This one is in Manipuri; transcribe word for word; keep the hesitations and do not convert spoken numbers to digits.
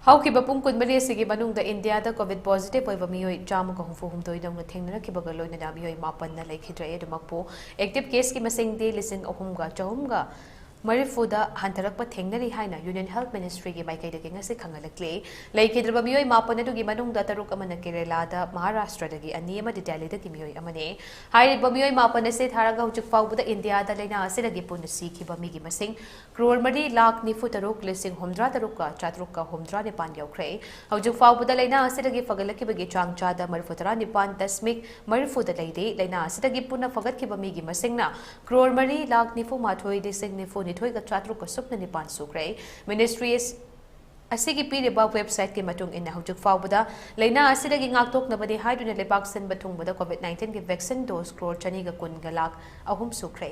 ꯍꯧꯈꯤꯕ ꯄꯨꯡ ꯀꯨꯟꯃꯔꯤ ꯑꯁꯤꯒꯤ ꯃꯅꯨꯡꯗ ꯏꯟꯗꯤꯌꯥꯗ ꯀꯣꯚꯤꯗ ꯄꯣꯖꯤꯇꯤꯚ ꯑꯣꯏꯕ ꯃꯤꯑꯣꯏ ꯆꯥꯝꯃꯒ ꯍꯨꯝꯐꯨ ꯍꯨꯝꯗꯣꯏ ꯅꯧꯅ ꯊꯦꯡꯅꯔꯛꯈꯤꯕꯒ ꯂꯣꯏꯅꯅ ꯃꯤꯑꯣꯏ ꯃꯥꯄꯟꯅ ꯂꯩꯈꯤꯗ꯭ꯔꯦ꯫ ꯑꯗꯨꯃꯛꯄꯨ ꯑꯦꯛꯇꯤꯚ ꯀꯦꯁꯀꯤ ꯃꯁꯤꯡꯗꯤ ꯂꯤꯁꯤꯡ ꯑꯍꯨꯝꯒ ꯆꯍꯨꯝꯒ ꯃꯔꯤꯐꯨꯗ ꯍꯟꯊꯔꯛꯄ ꯊꯦꯡꯅꯔꯤ ꯍꯥꯏꯅ ꯌꯨꯅꯤꯌꯟ ꯍꯦꯜꯊ ꯃꯤꯅꯤꯁꯇ꯭ꯔꯤꯒꯤ ꯃꯥꯏꯀꯩꯗꯒꯤ ꯉꯁꯤ ꯈꯪꯍꯜꯂꯛꯂꯤ꯫ ꯂꯩꯈꯤꯗ꯭ꯔꯕ ꯃꯤꯑꯣꯏ ꯃꯥꯄꯟ ꯑꯗꯨꯒꯤ ꯃꯅꯨꯡꯗ ꯇꯔꯨꯛ ꯑꯃꯅ ꯀꯦꯔꯦꯂꯥꯗ, ꯃꯍꯥꯔꯥꯁꯇ꯭ꯔꯗꯒꯤ ꯑꯅꯤ ꯑꯃꯗꯤ ꯗꯦꯜꯂꯤꯗꯒꯤ ꯃꯤꯑꯣꯏ ꯑꯃꯅꯤ꯫ ꯍꯥꯏꯔꯤꯕ ꯃꯤꯑꯣꯏ ꯃꯥꯄꯟ ꯑꯁꯤ ꯊꯥꯔꯒ ꯍꯧꯖꯤꯛ ꯐꯥꯎꯕꯗ ꯏꯟꯗꯤꯌꯥꯗ ꯂꯥꯏꯅꯥ ꯑꯁꯤꯗꯒꯤ ꯄꯨꯟꯅ ꯁꯤꯈꯤꯕ ꯃꯤꯒꯤ ꯃꯁꯤꯡ ꯀ꯭ꯔꯣꯔ ꯃꯔꯤ ꯂꯥꯈ ꯅꯤꯐꯨ ꯇꯔꯨꯛ ꯂꯤꯁꯤꯡ ꯍꯨꯝꯗ꯭ꯔꯥ ꯇꯔꯨꯛꯀ ꯆꯥꯇ꯭ꯔꯨꯛꯀ ꯍꯨꯝꯗ꯭ꯔꯥ ꯅꯤꯄꯥꯟ ꯌꯧꯈ꯭ꯔꯦ꯫ ꯍꯧꯖꯤꯛ ꯐꯥꯎꯕꯗ ꯂꯥꯏꯅꯥ ꯑꯁꯤꯗꯒꯤ ꯐꯒꯠꯂꯛꯈꯤꯕꯒꯤ ꯆꯥꯡ ꯆꯥꯗ ꯃꯔꯤꯐꯨ ꯇꯔꯥ ꯅꯤꯄꯥꯟ ꯗꯁꯃꯤꯛ ꯃꯔꯤꯐꯨꯗ ꯂꯩꯔꯤ꯫ ꯂꯥꯏꯅꯥ ꯑꯁꯤꯗꯒꯤ ꯄꯨꯟꯅ ꯐꯒꯠꯈꯤꯕ ꯃꯤꯒꯤ ꯃꯁꯤꯡꯅ ꯀ꯭ꯔꯣꯔ ꯃꯔꯤ ꯂꯥꯈ ꯅꯤꯐꯨ ꯃꯥꯊꯣꯏ ꯂꯤꯁꯤꯡ ꯅꯤꯐꯨ ꯅꯤꯊꯣꯏꯒ ꯆꯥꯇ꯭ꯔꯨꯛꯀ ꯁꯨꯞꯅ ꯅꯤꯄꯥꯟ ꯁꯨꯈ꯭ꯔꯦ꯫ ꯃꯤꯅꯤꯁꯇ꯭ꯔꯤ ꯑꯁ-, ꯑꯁꯤꯒꯤ ꯄꯤꯔꯤꯕ ꯋꯦꯕꯁꯥꯏꯠꯀꯤ ꯃꯇꯨꯡ ꯏꯟꯅ ꯍꯧꯖꯤꯛ ꯐꯥꯎꯕꯗ ꯂꯥꯏꯅꯥ ꯑꯁꯤꯗꯒꯤ ꯉꯥꯛꯊꯣꯛꯅꯕꯅꯤ ꯍꯥꯏꯗꯨꯅ ꯂꯩꯕꯥꯛ ꯁꯤꯟꯕ ꯊꯨꯡꯕꯗ ꯀꯣꯚꯤꯗ ꯅꯥꯏꯟꯇꯤꯟꯒꯤ ꯚꯦꯛꯁꯤꯟ ꯗꯣꯁ ꯀ꯭ꯔꯣꯔ ꯆꯅꯤꯒ ꯀꯨꯟꯒ ꯂꯥꯈ ꯑꯍꯨꯝ ꯁꯨꯈ꯭ꯔꯦ꯫